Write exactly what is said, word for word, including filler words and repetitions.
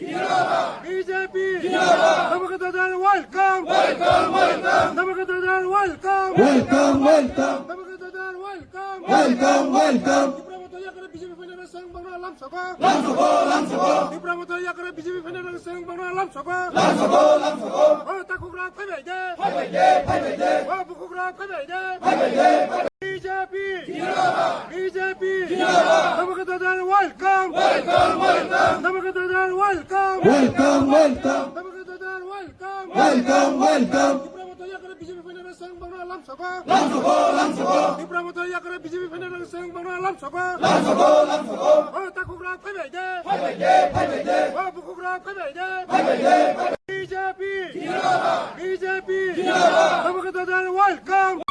B J P. Dhamaka Dadar welcome. Welcome, welcome. Dhamaka Dadar welcome. Welcome, welcome. Dhamaka Dadar welcome. Welcome, welcome. Tipra Motha yakra B J P phainai rok chwng bangno lam soko. Lam soko, lam soko. Tipra Motha yakra B J P phainai rok chwng bangno lam soko. Lam soko, lam soko. O takhuk rok phaibai de. Phaibai de, phaibai de. O bukhuk rok phaibai de. Phaibai de. B J P. B J P. Dhamaka Dadar welcome. Welcome, welcome. Dhamaka Dadar welcome. Welcome, welcome. Dhamaka Dadar welcome. Welcome, welcome. Tipra Motha yakra B J P phainai rok chwng bangno lam soko. Lam soko, lam soko. Tipra Motha yakra B J P phainai rok chwng bangno lam soko. Lam soko, lam soko. O takhuk rok phaibai de. Phaibai de, phaibai de. O bukhuk rok phaibai de. Phaibai de. B J P. B J P. Dhamaka Dadar welcome.